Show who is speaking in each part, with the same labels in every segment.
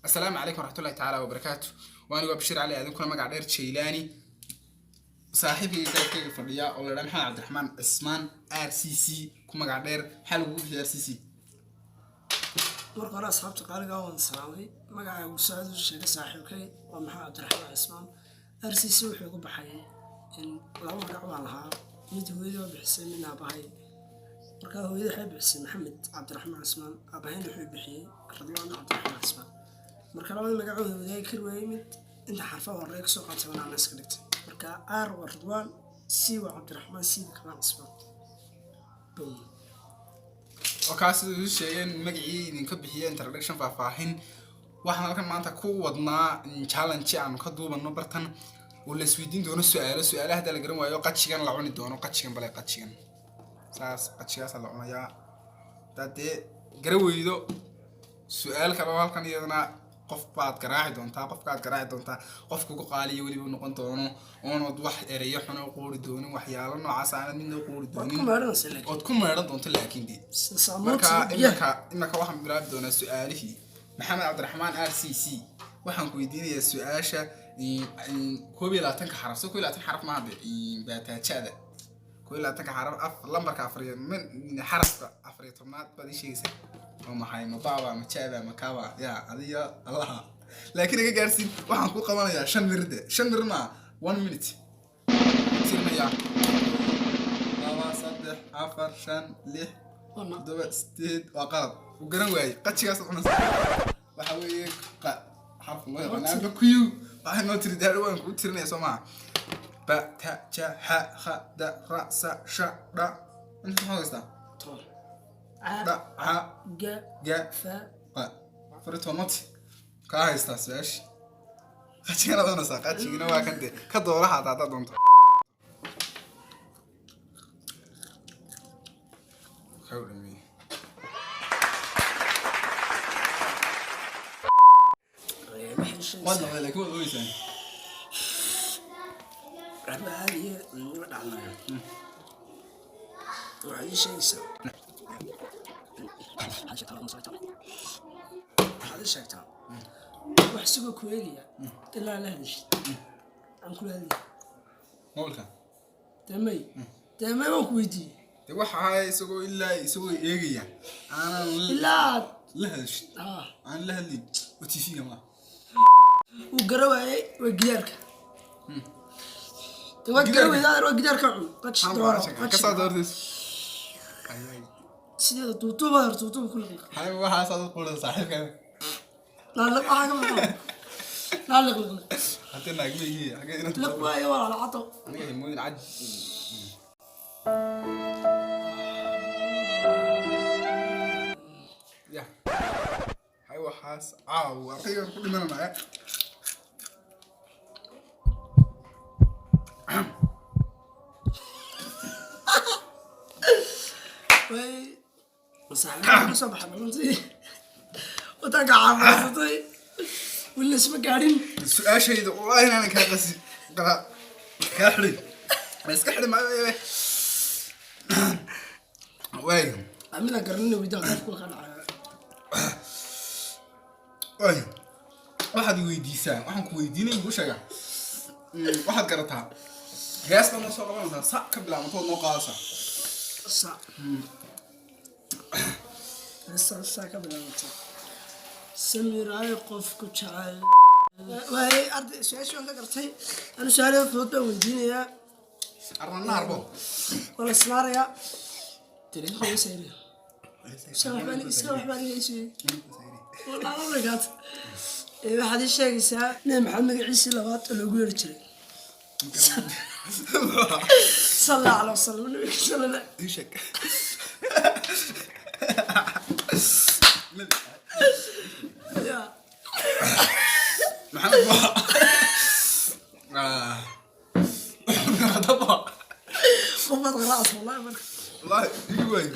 Speaker 1: Asalaamu calaykum waraxmatullahi tacaala wabarakaatu. Waan waa Bashiir Cali Aadan, kuna magac dheer Jaylaani. Saaxiibkayga garabkayga fadhiya oo la idhaha Maxamed Cabdiraxmaan Cismaan RCC ku magac dheer. Maxaa lagugu bixiyay RCC?
Speaker 2: Marka hore, asxaabta qaaliga waan salaamay. Magacaygu saad u sheegay saaxiibkay waa Maxamed Cabdiraxmaan Cismaan. RCC wuxuu ku baxay in laba magac baan lahaa, mid hooyada waa bixisay, midna aabahay. Marka hooyada waxay bixisay Maxamed Cabdiraxmaan Cismaan, aabahayna wuxuu bixiyey Radwaan Cabdiraxmaan Cismaan. Marka labada magacooda wadaagi kari waayey, mid inta xarfaha horey kasoo qaatay banaan iska dhigtay. Marka R waa Radwaan, C waa Cabdiraxmaan, C kamaan Cismaan. Boom.
Speaker 1: Oo kaa sida u sheegeen magacii idinka bixiya introduction faahfaahin. Waxaan halkan maanta ku wadnaa challenge aanu ka duubano bartan oo la isweydiin doono su-aalo. Su-aalaha hadda la garan waayo, qajigan la cuni doono. Qajigan bale, qajigan saas qajigaasa la cunayaa. Haddaad dee gara weydo su-aal kale oo halkan iyadana qof baad garaaci doontaa, qofkaad garaaci doontaa qof kugu qaaliya weliba noqon doono, oonood wax ereyo xun oo quuri doonin, waxyaalo noocaas aanad midna u quuri
Speaker 2: waad ku
Speaker 1: doonin.
Speaker 2: meedhanaysa laakiin.
Speaker 1: Ood ku meedhan doonto laakiin dee
Speaker 2: saamoodsiga
Speaker 1: marka
Speaker 2: biyaha.
Speaker 1: Imika waxaan bilaabi doonaa su-aalihii. Maxamed Cabdiraxmaan RCC, waxaan ku weydiinayaa su-aasha 21-ka xaraf. So 21 xaraf maaha de baataajada 21-ka xaraf af lambarka afar iyo xarafka 14aad baad ii sheegaysaa. Waa maxay? Ma baaba, ma jaaba, ma kaba? Ya adiga allaha laakiin iga gaarsiin. Waxaan ku qabanayaa 5 mirde, 5 mir maa, one minute tirinayaa: 2, 3, 4, 5, 6, 7, 8. Waa qalad, uu garan waayey. Qajigaas cunaysa waxa weeye qa xarfka loo yaqaan amba Q. Waxay noo tiri daadho, waan kuu tirinaya soo maaha? Ba, ta, ja, xa, kha, da, ra, sa, sha, dha. Inta maxaad haystaa?
Speaker 2: 10.
Speaker 1: Dha, ca,
Speaker 2: ga,
Speaker 1: ga,
Speaker 2: fa.
Speaker 1: Qa. 14 mati kaa haystaa su-aashi. Qajigana doonaysaa, qajigina waa kan dee ka dooraha hataa haddaad doonto. Waxaa u dhameeyey.
Speaker 2: Waxay sheegaysaa
Speaker 1: Waad noqday laakiin waad ooyeysaa.
Speaker 2: Waxba caadiya ma dhacnayo. Waxaad ii sheegaysaa, waxaad ii sheegtaa wax isagoo ku eegaya ilaa la hadashid aan kula hadlay.
Speaker 1: Mobilka.
Speaker 2: Dee may, dee may, waan ku weydiiyey.
Speaker 1: De waxa ahay isagoo ilaa isagoo eegaya aanan
Speaker 2: ilaa aad
Speaker 1: la hadashid
Speaker 2: ah
Speaker 1: aan la hadlin oo TV-ga ma
Speaker 2: wuu gara waayey. Waa gidaarka. De waa gara weyda adeer, waa gidaarka. Cun qaji dooro qaji.
Speaker 1: Kasaa doortays.
Speaker 2: Sideeda tuutuub adeer, tuutuub ku liqliq.
Speaker 1: Hay, waxaas aad quudan saaxiibka.
Speaker 2: Laa liq, waxaa ka maqan laa liq liq liq.
Speaker 1: Hadii naagmeygi xagee inaan
Speaker 2: Liq waayo walaal cato.
Speaker 1: Aniga himoodin cad. Ya hay, waxaas caawa ardaygan ku dhimananaya.
Speaker 2: Way saaxiibada ka soo baxay runtii, wadanka caafimadsatay, weli isma gaadhin.
Speaker 1: Su-aashayda wallaahi inaanan kaa qasi qara kaa xidhin, ma iska xidhi maayo waay.
Speaker 2: Midaan garanina weydaa qofku ka dhacay.
Speaker 1: Waay, waxaad i weydiisaa, waxaan ku weydiinay kuu sheegaa. Waxaad garataa hees baad noo soo qabanaysaa, sa ka bilaabantood noo qaadaysaa.
Speaker 2: Sa heestaan saa ka bilaabata: samiraay qofku jecel waay. Arday, su-aashii waan ka gartay. Anu su-aalaha fudud baan weydiinayaa.
Speaker 1: Arnana arbo.
Speaker 2: Waa la isnaarayaa. Telefoon sayri iska waxbaan, iska waxbaan iga sheegay. Walaalaagaad waxaad ii sheegaysaa Nebi Maxamed magaciisii labaad oo loogu yeeri jiray, sal alla alay wasalam, nabiga sal alla.
Speaker 1: Ii sheeg.
Speaker 2: Ya.
Speaker 1: Maxamed ma hadaba.
Speaker 2: Qofaad qaraacas wallahi marka.
Speaker 1: Wallahi igi waayo.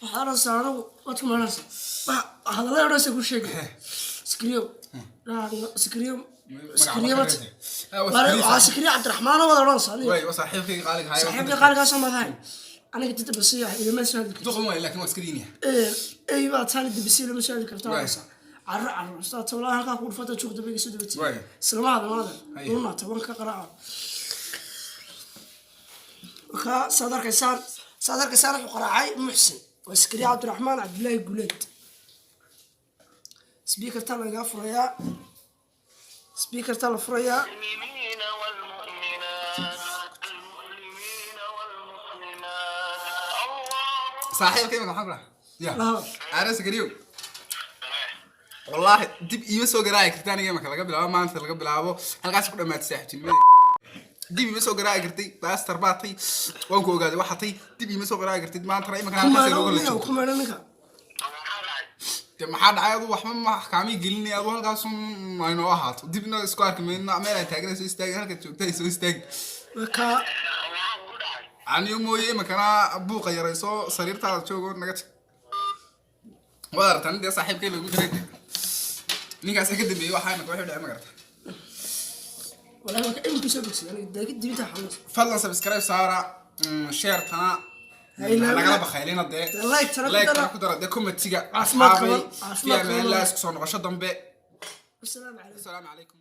Speaker 2: Waxaa odhanaysaa anagu waad ku maranaysaa wax hadallada odhanaysa ku sheegay Sikriyo, Sikriyo, Sikriyo, waxaa Sikriyo Cabdiraxmaan wada odhanaysaa aniga.
Speaker 1: Waay, waa saaxiibkayga qaaliga hayo.
Speaker 2: Saaxiibka qaaligaasoo madahay aniga didabasiya ilama soo hadli karto.
Speaker 1: Duqan waay laakiin waa iska diinaya.
Speaker 2: Ey baa taani dibisi ilama soo hadli karto.
Speaker 1: Waay.
Speaker 2: Odhanaysaa. Carruur carruur ustaad tawlaa halkaa ku dhufata juuq dambe iga soo daba
Speaker 1: Waay.
Speaker 2: tiri islamaada maada
Speaker 1: Haye.
Speaker 2: una 10 ka qaraaca. Markaa saad arkaysaan wuxuu qaraacay Muxsin waa Iskariya Cabdiraxmaan Cabdilaahi Guleed. Speakerta lagaa furayaa, speakerta la furayaa.
Speaker 3: المؤمنين والمؤمنات، المسلمين والمسلمات، الله
Speaker 1: Saaxiibka imika maxaa ku dhaha ya?
Speaker 2: La hadal.
Speaker 1: Aare Sakariyow, wallaahi dib iima soo garaaci kartay aniga imika laga bilaabo maanta, laga bilaabo halkaas ku dhamaatay saaxiibtinimada. Dib iima soo garaaci kartay. Baaster baatay, waan ku ogaaday waxatay. Dib iima soo garaaci kartid maantana imika halkaas
Speaker 2: Kumeedho
Speaker 1: inooga la
Speaker 2: ninka.
Speaker 1: joogto.
Speaker 2: Kumeedho ninka.
Speaker 1: Dee maxaa dhacay? Adu waxba ma kaamii gelinaya. Adu halkaas un aynoo ahaato, dibna isku arki mayno. Meel ay taagan soo istaagi, halka joogta ay soo istaagi.
Speaker 2: Markaa
Speaker 1: Aniyo mooye imikana buuqa yarayso, sariirtaada joogo, naga tag. Waad aragtaa nin dee saaxiibkay lagu diray, dee ninkaas ka dambeeyey waxaa imika wuxuu dhacay, ma garata?
Speaker 2: Walahi waa ka imika soo bogsaday aniga dibinta xanuunsan.
Speaker 1: Fadlan subscribe saara, share-tana
Speaker 2: Ilaawina.
Speaker 1: nagala bakhaylina dee.
Speaker 2: Dee like-tana ku
Speaker 1: Like-tana
Speaker 2: dara.
Speaker 1: ku dara dee, commentiga.
Speaker 2: Caafimaad
Speaker 1: Asxaabay,
Speaker 2: qaban, caafimaad
Speaker 1: fi amaan
Speaker 2: qaban.
Speaker 1: illah, isku soo noqosho dambe.
Speaker 2: Wasalaamu calaykum.
Speaker 1: Asalaamu calaykum.